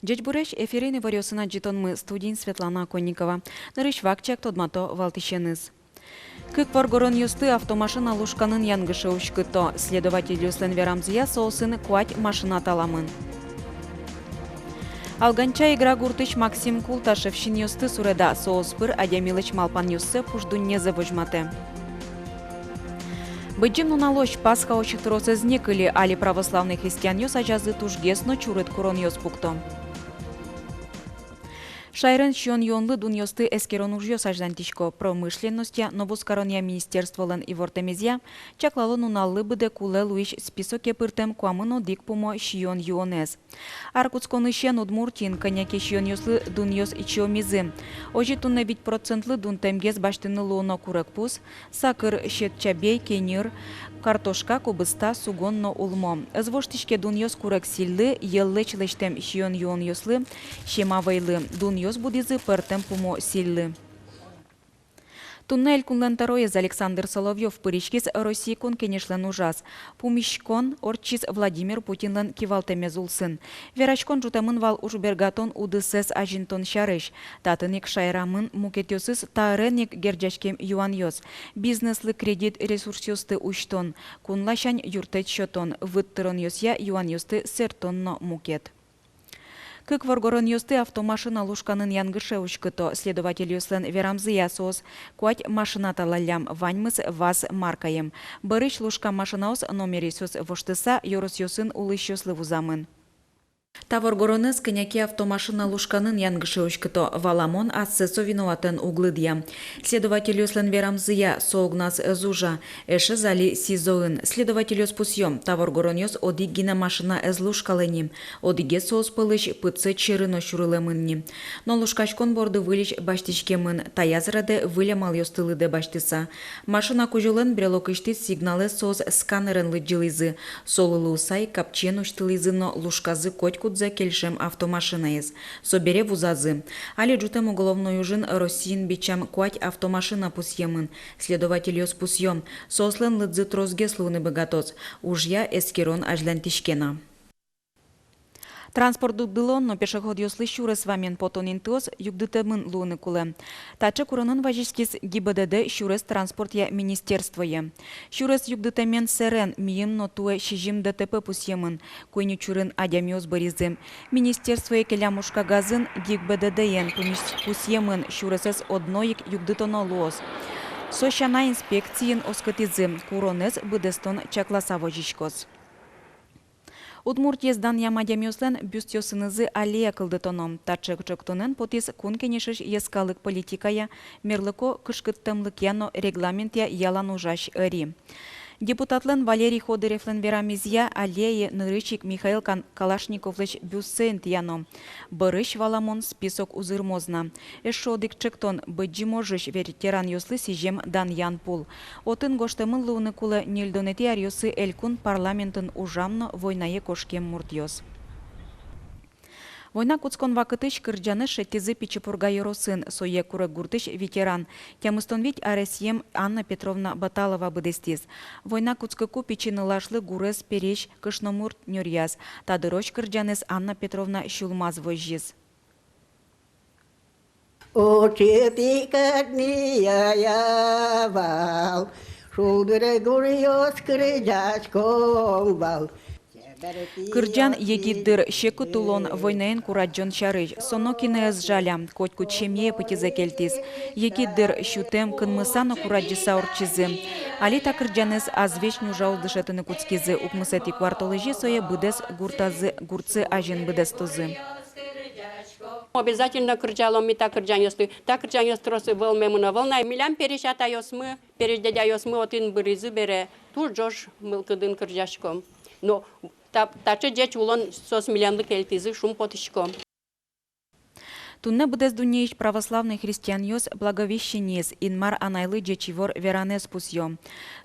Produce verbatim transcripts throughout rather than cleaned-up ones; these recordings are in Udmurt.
Ӟечбуресь! Эфирын иворъёсын адӟытонмы, студиын Светлана Оконникова. Нырысь вакчияк тодмато валтӥсеныз. Кык воргоронъёсты автомашина лушканын янгыше уськыто. Следовательёслэн верамзыя, соосын куать машина таламын. Алганча-Игра гуртысь Максим Култашев синъёсты суреда, соос пыр адямилэсь малпанъёссэ, пуш дуннезэ возьматэ. Быдӟым нуналозь, Пасхаозь тросэз ни кыльы, али православной христианъёс азязы тужгес но чурыт куронъёс пукто. Шаерын сиён-юонлы дунъёсты эскерон ужъёс азьлантӥсько. Промышленностья но вузкаронъя министерстволэн ивортэмезъя, чаклало нуналлы быдэ кулэ луись списоке пыртэм куамын одӥг пумо сиён-юонэз. Ар кутсконысен Удмуртиын кӧня ке сиёнъёслы дунъёс ичиомизы. Озьы, туннэ вить процентлы дунтэмгес басьтыны луоно курегпуз, сакыр, сьӧд чабей, кеньыр, картошка, кубыста, сугон но улмо. Ӧз воштӥське дунъёс курегсиллы, йӧллэсь лэсьтэм сиён-юонъёслы, сема вӧйлы. Дунъёс будӥзы пӧртэм пумо силлы. Туннэ Элькунлэн тӧроез Александр Соловьёв пыриськиз Россия Кун Кенешлэн ужаз. Пумиськон ортчиз Владимир Путинлэн кивалтэмез улсын. Вераськон ӝутэмын вал ужбергатон удысэз азинтон сярысь. Татын ик шаерамы мукетъёсыз та ӧрен ик герӟаськем юанъёс: бизнеслы кредит ресурсъёсты усьтон, кун ласянь юрттэт сётон, выт тыронъёсъя юанъёсты сэрттон но мукет. Кык воргоронъёсты автомашина лушканын янгыше уськыто. Следовательёслэн верамзыя, соос куать машина талаллям, ваньмыз ВАЗ маркаем. Бӧрысь лушкам машинаос номеръёссэс воштыса ёросъёсын улӥсьёслы вузамын. Та воргоронэз кӧня ке автомашина лушканын янгыше уськыто. Валамон, ассэ со виноватэн уг лыдъя. Следовательёслэн верамзыя, со огназ ӧз ужа. Эшез али СИЗО-ын. Следовательёс пусъё: та воргоронъёс одӥг гинэ машина ӧз лушкалэ ни. Одӥгез соос пӧлысь пытсэт сьӧры но сюрылэмын ни. Но лушкаськон борды выльысь басьтӥськемын, таяз радэ выль амалъёсты лыдэ басьтыса. Машина кузёлэн брелокысьтыз сигналэз соос сканерен лыдӟылӥзы. Солы луыса ик капчиен усьтылӥзы но лушказы котькудзэ кельшем автомашинаез. Собере вузазы. Али ӝутэм уголовной ужын Россиын бичам куать автомашина пусъемын. Следовательёс пусъё: соослэн лыдзы тросгес луыны быгатоз. Ужъя эскерон азьлантӥське на. Транспорт дугдылон но пешеходъёслы сюрес вамен потон интыос югдытэмын луыны кулэ. Таӵе куронэн вазиськиз ГИБДД сюрес транспортъя министерствое. Сюрес югдытэмен сэрен миым но туэ сизьым ДТП пусъемын, куинь учырын адямиос быризы. Министерствое келям ужкагазын ГИБДД-ен пумис-, пусъемын: сюресэз одно ик югдытоно луоз. Со сяна, инспекциын оскытӥзы: куронэз быдэстон чакласа возиськоз. Удмуртиез данъям адямиослэн бюстъёсынызы аллея кылдытоно. Таӵе ӵектонэн потӥз Кун Кенешысь йӧскалык политикая, мерлыко кышкыттэмлыкъя но регламентъя ялан ужась ӧри. Депутатлэн Валерий Ходыревлэн верамезъя, аллее нырысь ик Михаил Кан-, Калашниковлэсь бюстсэ интыяно. Бӧрысь, валамон, список узырмоз на. Эшшо одӥг ӵектон: Быдӟым ожысь ветеранъёслы сӥзем данъян пул. Отын гожтэмын луыны кулэ ньыльдонэтӥ аръёсы элькун парламентын ужам но войнае кошкем муртъёс. Война кутскон вакытысь кырӟанэз шедьтӥзы Пичи Пурга ёросын. Сое Куреггуртысь ветеран, тямыстон вить аресъем Анна Петровна Баталова быдэстӥз. Война кутскыку пичи нылашлы гурез пересь кышномурт нюръяз. Та дырозь кырӟанэз Анна Петровна сюлмаз возиз. Отчы тӥ кадь мияя вал, шулдыр гуръёс кырӟаськом вал. Кырӟан егит дыр, секыт улон, войнаен курадӟон сярысь. Со нокинэ ӧз жаля, котькуд семьяе пытьызэ кельтӥз. Егит дыр, сютэм, кынмыса но курадӟыса ортчизы. Али та кырӟанэз азвесь нюжаос дышетыны кутскизы. Укмысэтӥ куартолэзе сое быдэс гуртазы, гуртсы азьын быдэстозы. Обязательно кырӟалом ми та кырӟанъёсты. Та кырӟанъёс трос вӧлмемын ӧвӧл на. Милям пересь атайёсмы, пересь дядяёсмы отын быризы бере, туж ӝож мылкыдын кырӟаськом. Но та, таӵе ӟеч улон соос милемлы кельтӥзы, шумпотӥсько. Туннэ быдэс дуннеысь православной христианъёс Благовещениез, Инмар Анайлы ӟеч ивор веранэз пусъё.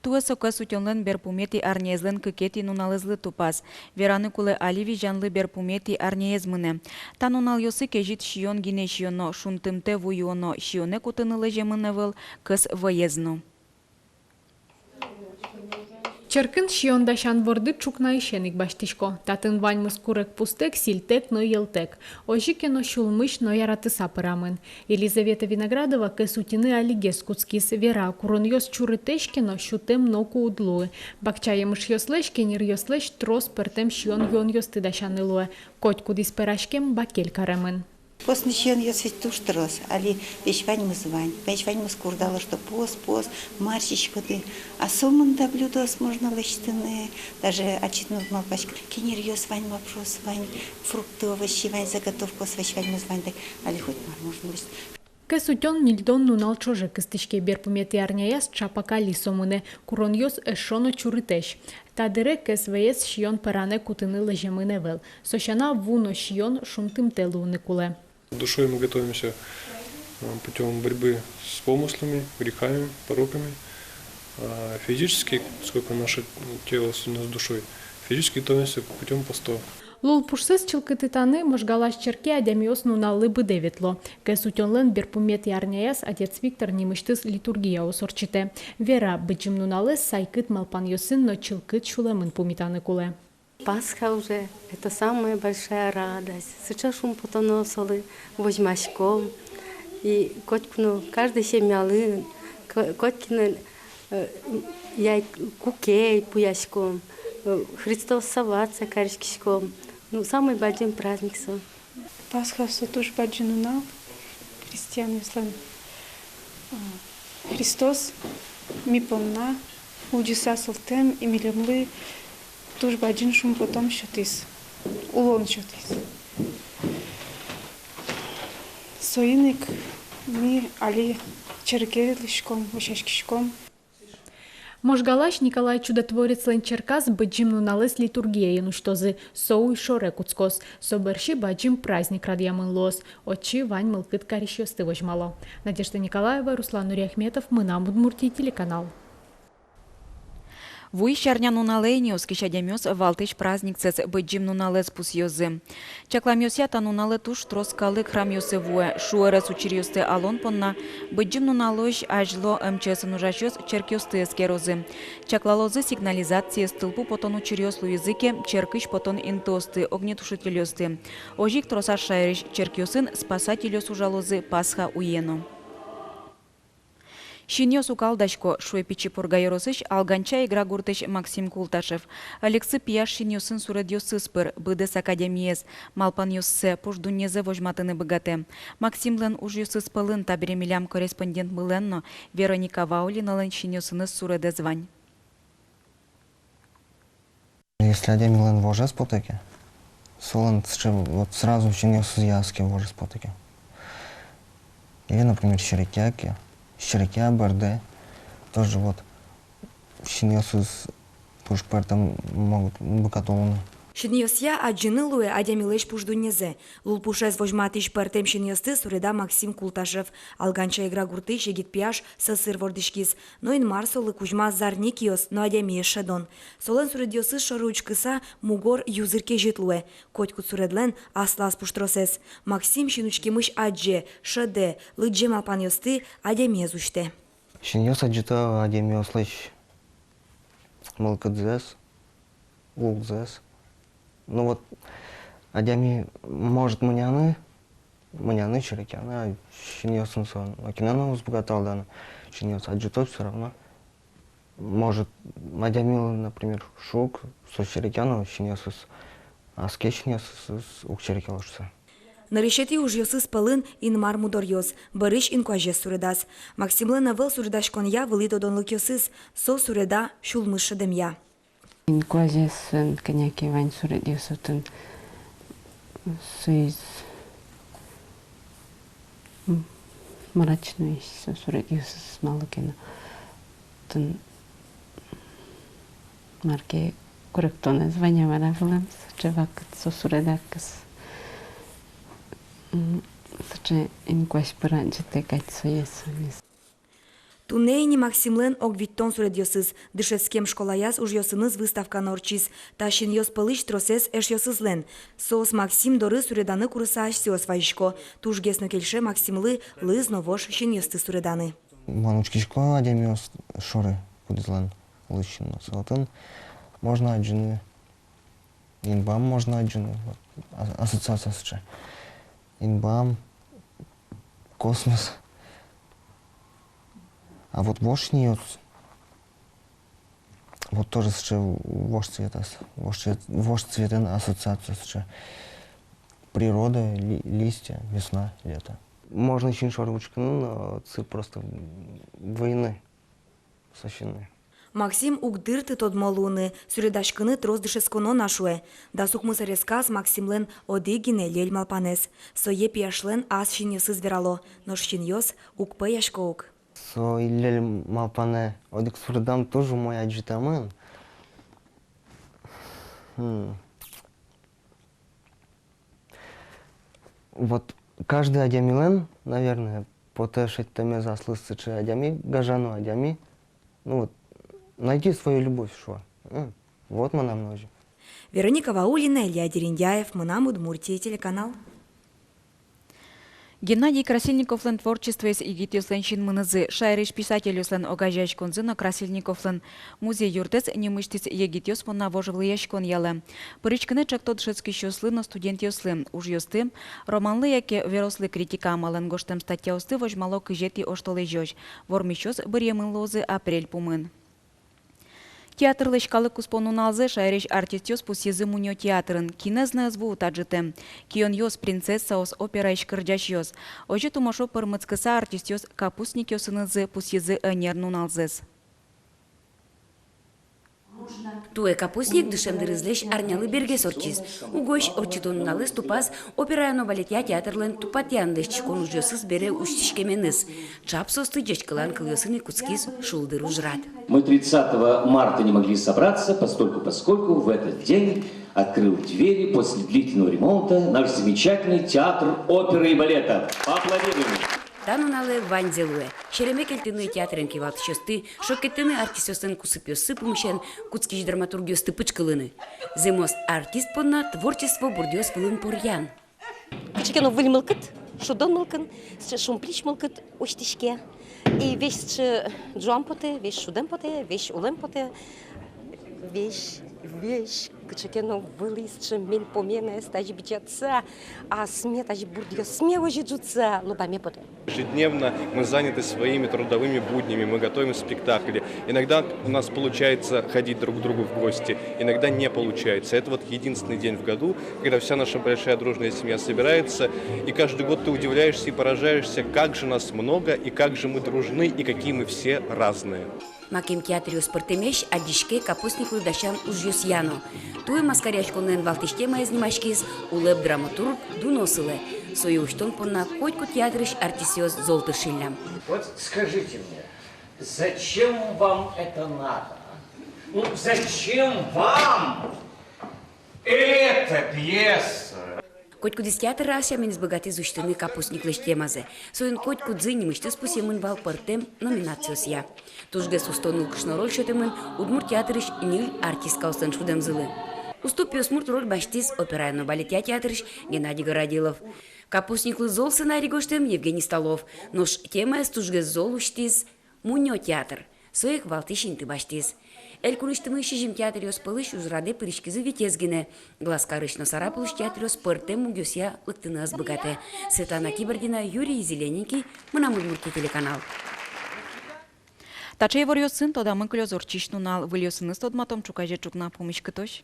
Туэ со кӧс утёнлэн берпуметӥ арняезлэн кыкетӥ нуналэзлы тупаз. Вераны кулэ, али визянлы берпуметӥ арняез мынэ. Та нуналъёсы кезьыт сиён гинэ сиёно, шунтымтэ ву юоно, сиёнэ кутыны лэземын ӧвӧл кӧс вӧез но. Черкын сиён дасян ворды ӵукнаысен ик басьтӥсько. Татын ваньмыз курегпустэк, сильтэк но йӧлтэк. Озьы ке но сюлмысь но яратыса пырамын. Елизавета Виноградова кез утьыны алигес кутскиз. Вера, куронъёс чурытэсь ке но, сютэм ноку уд луы. Бакча емышъёслэсь, кенеръёслэсь трос пӧртэм сиён-юонъёсты дасяны луэ. Котькудӥз пӧраськем бакель каремын. Постной сиёнъёс ведь туж трос, али весь ваньмыз вань, весь ваньмыз курдало, что пост, пост, мар сиськоды. А сомында блюдоос можно лэсьтыны, даже ачид но малпаськод, кенеръёс вань, ма, прос вань, фрукты, овощи вань, заготовкаос весь ваньмыз вань, дак али хоть мар можно лэсьтыны. Кез утён ньыльдон нунал ӵоже кыстӥське. Берпуметӥ арняяз ӵапак али со мынэ. Куронъёс эшшо но чурытэсь. Та дыре кез вӧез сиён пӧраны кутыны лэземын ӧвӧл. Со сяна, ву но сиён шунтымтэ луыны кулэ. Душой мы готовимся, э, путём борьбы с помыслами, грехами, пороками. А физически, сколько наше тело соединено с душой, физически готовимся путём поста. Лулпушсэс чылкытытаны Можгалась черке адямиос нуналлы быдэ ветло. Кез утёнлэн берпуметӥ арняяз отец Виктор нимысьтыз литургияос ортчытэ. Вера, Быдӟым нуналэз сайкыт малпанъёсын но чылкыт сюлэмын пумитаны кулэ. Пасха уже, это самая большая радость. Сыӵе шумпотоно солы возьмаськом. И котьку но, каждый семьялы, ко-, котькинлы, э, яй куке пуяськом, э, Христос со ватса кариськиськом. Ну, самый бадӟым праздник со. Пасха со туж бадӟым нунал христианъёслэн. А, Христос ми понна улӟыса султэм и милемлы туж бадӟым шумпотон сётӥз, улон сётӥз. Соин ик ми али черке ветлӥськом, вӧсяськиськом. Можгалась Николай Чудотворецлэн черказ Быдӟым нуналэз литургиен усьтозы, со уй шоре кутскоз. Со бӧрсьы бадӟым праздник радъямын луоз. Отчы вань мылкыд карисьёсты возьмало. Надежда Николаева, Руслан Нуриахметов, «Мынам Удмуртие» телеканал. Вуись арня нуналэ ини оскись адямиос валтӥсь праздниксэс, Быдӟым нуналэз пусъёзы. Чакламъёсъя, та нуналэ туж трос калык храмъёсы вуэ. Шуэрес учыръёсты алон понна Быдӟым нуналозь азьло МЧС-ын ужасьёс черкъёсты эскерозы. Чаклалозы сигнализациез, тылпу потон учыръёс луизы ке, черкысь потон интыосты, огнетушительёсты. Озьы ик тросаз шаерысь черкъёсын спасательёс ужалозы Пасха уе но. Синъёс уг алдасько, шуэ Пичи Пурга ёросысь Алганча-Игра гуртысь Максим Култашев. Ӧлексы пияш синъёсын суредъёсыз пыр, быдэс академиез, малпанъёссэ, пуш дуннезэ возьматыны быгатэ. Максимлэн ужъёсыз пӧлын табере милям корреспондентмылэн но, Вероника Ваулиналэн синъёсыныз суредэз вань. Если адямилэн вожез потэ ке, солэн сыӵе вот сразу синъёсызъя аски вожез потэ ке. Или, например, серекъя ке, серекъя, бӧрдэ, тоже вот синъёсыз пуш пӧртэм могут, быгато луыны. Синъёсъя адӟыны луэ адямилэсь пуш дуннезэ. Лулпушез возьматӥсь пӧртэм синъёсты суреда Максим Култашев. Алганча-Игра гуртысь егит пияш сӧсыр вордӥськиз. Но Инмар солы кузьмаз зарни киос но адямиез шӧдон. Солэн суредъёсыз шоры учкыса, мугор юзыр кезьыт луэ. Котькуд суредлэн аслаз пуштросэз. Максим син учкемысь адӟе, шӧдэ, лыдӟе малпанъёсты, адямиез усьтэ. Синъёс адӟыто адямиослэсь мылкыдзэс, улзэс. Ну вот, адями может мыняны, мыняны, серекъяны, а синъёсын со нокинэ но уз быгаты алданы. Синъёс адӟыто всё равно. Может, адямилы, например, шуг, со серекъя, но синъёсыз, аски синъёсыз уг серекъяло шуса. Нырысетӥ ужъёсыз пӧлын Инмар мудоръёс, бӧрысь инкуазез суредаз. Максимлэн ӧвӧл суредаськонъя вылӥ тодонлыкъёсыз, со суреда сюлмыз шӧдэмъя. Инкуазез, э, кӧня ке вань суредъёс отын, соиз, м, мрачноесь со суредъёсыз, малы ке но отын мар ке куректонэз вань-а, мар-а вылэм, сыӵе вакыт со суредакыз. М, сыӵе инкуазь пыр адӟытэ кадь сое, со ни. Туннэ ини Максимлэн ог витьтон суредъёсыз. Дышетскем школаяз ужъёсыныз выставка но ортчиз. Та синъёс пӧлысь тросэз эшъёсызлэн. Соос Максим доры суреданы курыса асьсэос вазисько. Тужгес но кельше Максимлы лыз но вож синъёсты суреданы. Мон учкисько адямиос шоры, кудӥзлэн лэсьтыны. Отын можно адӟыны, инбам можно адӟыны, вот, а-, ассоциация сыӵе. Инбам, космос. А вот вож синъёс, вот тоже сыӵе вож цветаз, вож цвет-, вож цветэн ассоциация сыӵе. Природа, ли-, листья, весна, лето. Можно син шоры учкыны, но отчы просто выйыны со синэ. Максим уг дырты тодмо луыны, суредаськыны трос дышетсконо на, шуэ. Дас укмыс аресказ Максимлэн одӥг гинэ льӧль малпанэз. Сое пияшлэн ас синъёсыз верало, нош синъёс уг пӧясько ук. Со льӧль малпанэ одӥг суредам туж умой адӟытэмын. Хм. Вот каждый адямилэн, наверное, потэ шедьтэмез аслыз сыӵе адями, гажано адями. Ну вот, найти свою любовь, шуо. М, вот мынам но озьы. Вероника Ваулина, Илья Дерендяев, «Мынам Удмуртие» телеканал. Геннадий Красильниковлэн творчествоез егитъёслэн синмынызы. Шаерысь писательёслэн огазеяськонзы но Красильниковлэн музей-юртэз нимысьтыз егитъёс понна вожвылъяськон ялэ. Пыриськыны ӵекто дышетскисьёслы но студентъёслы. Ужъёсты, романлы яке верослы критика амалэн гожтэм статьяосты возьмало кызетӥ оштолэзёзь. Вормисьёс быръемын луозы апрель пумын. Театрлэсь калык куспо нуналзэ шаерысь артистъёс пусйизы мунё театрын. Кинэз но ӧз вуы та ӝытэм. Кионъёс, принцессаос, операысь кырӟасьёс. Озьы тумошо пӧрмытскыса артистъёс капустникъёсынызы пусйизы ӧнер нуналзэс. Туэ капустник дышем дырызлэсь арнялы бергес ортчиз. Угось ортчытон нуналэз тупаз операя но балетъя театрлэн тупатъян лэсьтӥськон ужъёсыз бере усьтӥськеменыз. Ӵап соосты ӟечкылан кылъёсын ик кутскиз шулдыр ужрад. Мы тридцатого марта не могли собраться, постольку, поскольку в этот день открыл двери после длительного ремонта наш замечательный театр оперы и балета. Поаплодируем. Та нуналэ ваньзэ луэ. Сереме кельтыны театрен кивалтӥсьёсты, шоккетыны артистъёслэн кусыпъёссы пумысен кутскись драматургъёсты пычкылыны. Зэмос артист понна творчество бурдъёс вылын поръян. Кыӵе ке но выль мылкыд, шудон мылкыд, сыӵе шумпились мылкыд усьтӥське. И весь сыӵе ӝуам потэ, весь шудэм потэ, весь улэм потэ, весь, весь кыӵе ке но вылӥ сыӵе мельпоменаез тазьы бичатса, асме тазьы бурдъёсме озьы ӝутса, лобаме потэ. Ежедневно мы заняты своими трудовыми буднями, мы готовим спектакли. Иногда у нас получается ходить друг к другу в гости, иногда не получается. Это вот единственный день в году, когда вся наша большая дружная семья собирается, и каждый год ты удивляешься и поражаешься, как же нас много, и как же мы дружны, и какие мы все разные. Макем театръёс пӧртэмесь адӟиське капустниклы дасян ужъёсъя но. Туэ маскаръяськонлэн валтӥсь темаез нимаськиз «Улэп драматург дуно сылэ». Сое усьтон понна котькуд театрысь артистъёс зол тыршиллям. Вот скажите мне, зачем вам это надо? Ну, зачем вам эта пьеса? Котькудӥз театр ас сяменыз быгатӥз усьтыны капустниклэсь темазэ. Соин котькудӥзлы нимысьтыз пусъемын вал пӧртэм номинациосъя. Тужгес усто нылкышно роль сётэмын удмурт театрысь ньыль артисткаослэн шудэмзылы. Усто пиосмурт роль басьтӥз операя но балетъя театрысь Геннадий Городилов. Капустниклы зол сценарий гожтэм Евгений Столов. Нош темаез тужгес зол усьтӥз мунё театр. Со ик валтӥсь инты басьтӥз. Элькунысьтымы сизьым театръёс пӧлысь ужрадэ пыриськизы витез гинэ. Глазкарысь но Сарапулысь театръёс пӧртэм мугъёсъя лыктыны ӧз быгатэ. Светлана Кибардина, Юрий Зелененький, «Мынам Удмуртие» телеканал. Таӵе иворъёсын тодамын кылёз ортчись нунал. Выльёсыныз тодматом ӵуказе ӵукна пумиськытозь.